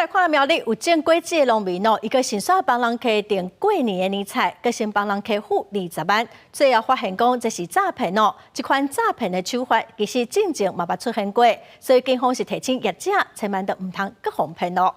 來看苗栗有種果子的農民哦，伊閣先煞幫人客訂過年的年菜，閣先幫人客付二十萬，最後發現講這是詐騙哦。這款詐騙的手法其實進前嘛捌出現過，所以警方是提醒業者千萬都毋通閣予騙咯。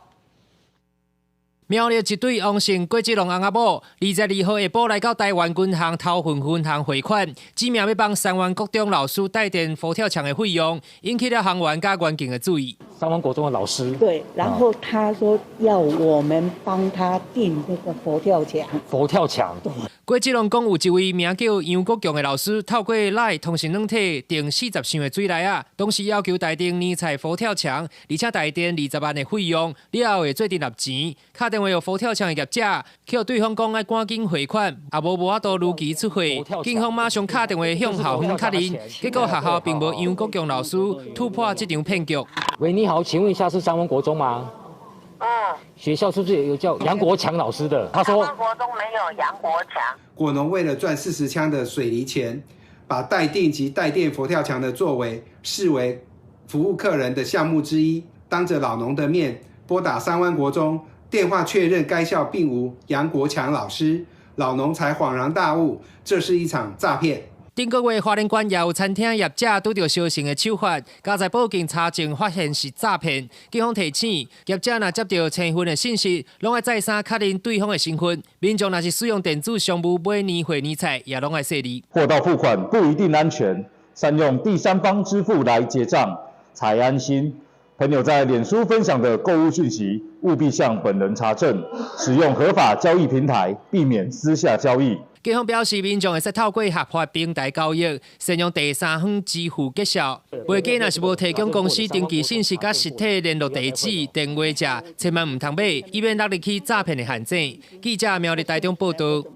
苗栗一對王姓果子農翁仔某，22號下晡來到台灣銀行頭份分行匯款，指名欲幫三灣國中老師代墊佛跳牆的費用，引起了行員佮員警的注意。三灣國中的老師。對，然後他說要我們幫他訂那個佛跳牆。佛跳牆。對。果子農講有一位名叫楊國強的老師，透過 LINE 通訊軟體訂40箱的水梨仔，當時要求代訂年菜佛跳牆，而且代墊20萬的費用，了後會做陣納錢。敲電話予佛跳牆的業者，予對方講愛趕緊匯款，啊無無法度如期出貨。警方馬上敲電話向校方確認，結果學校並無楊國強老師，突破這場騙局。喂，你好，請問一下是三灣國中嗎？嗯。學校是不是有叫楊國強老師的？他說。三灣國中沒有楊國強。果農為了賺40箱的水梨錢，把代訂及代墊佛跳牆的作為視為服務客人的項目之一，當着老農的面撥打三灣國中電話確認該校並無楊國強老師，老農才恍然大悟，這是一場詐騙。頂個月花蓮縣也有餐廳業者拄著相像的手法，佳哉報警查證發現是詐騙。警方提醒業者，若接著身份的信息，攏愛再三確認對方的身份。民眾若是使用電子商務買年貨年菜，也攏愛細膩。貨到付款不一定安全，善用第三方支付來結賬才安心。朋友在臉書分享的購物訊息，務必向本人查證，使用合法交易平台，避免私下交易。警方表示，民眾會使透過合法平台交易，善用第三方支付結算。賣家若是無提供公司登記信息佮實體聯絡地址、電話者，千萬毋通買，以免落入去詐騙的陷阱。記者苗栗台中報道。